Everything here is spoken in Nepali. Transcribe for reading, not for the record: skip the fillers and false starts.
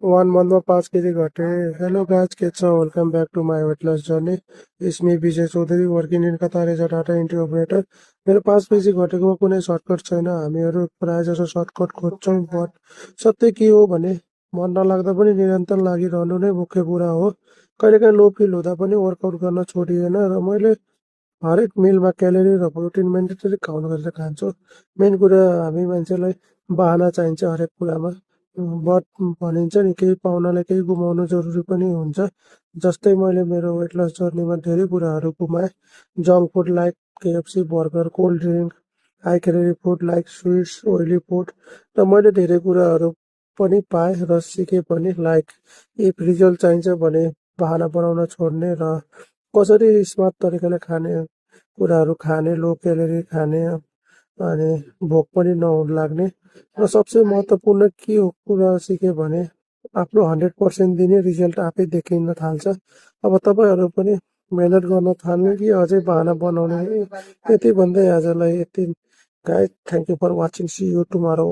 1 मन्थमा 5 केजी घटेँ। हेलो गाइज, के छ? Welcome back to my weight loss journey. It's me Vijay Chaudhary, working in Qatar as a data entry operator. मेरो 5 केजी घटेकोमा कुनै सर्टकट छैन। हामीहरू प्रायः जसो सर्टकट खोज्छौँ, बट सत्य के हो भने मन नलाग्दा पनि निरन्तर लागिरहनु नै मुख्य कुरा हो। कहिलेकाहीँ लो फिल हुँदा पनि वर्कआउट गर्न छोडिएन र मैले हरेक मिलमा क्यालोरी र प्रोटिन मेन्डेटरी काउन्ट गरेर खान्छु। मेन कुरा हामी मान्छेलाई बाहना चाहिन्छ हरेक कुरामा। बट भनिन्छ नि, केही पाउनलाई केही गुमाउनु जरुरी पनि हुन्छ। जस्तै मैले मेरो वेट लस जर्नीमा धेरै कुराहरू गुमाएँ। Junk food like KFC, burger, cold drink, high calorie food like sweets, oily food, र मैले धेरै कुराहरू पनि पाएँ र सिकेँ पनि। लाइक इफ रिजल्ट चाहिन्छ भने बहाना बनाउन छोड्ने र कसरी स्मार्ट तरिकाले खाने कुराहरू खाने, लो क्यालोरी खाने, अनि भोक पनि नलाग्ने। र सबसे महत्त्वपूर्ण के हो कुरा सिकेँ भने आफ्नो 100% दिने रिजल्ट आफै देखिन थाल्छ। अब तपाईँहरू पनि मेहनत गर्न थाल्ने कि अझै बहाना बनाउने? यति भन्दै आजलाई यति। Guys, thank you for watching, see you tomorrow.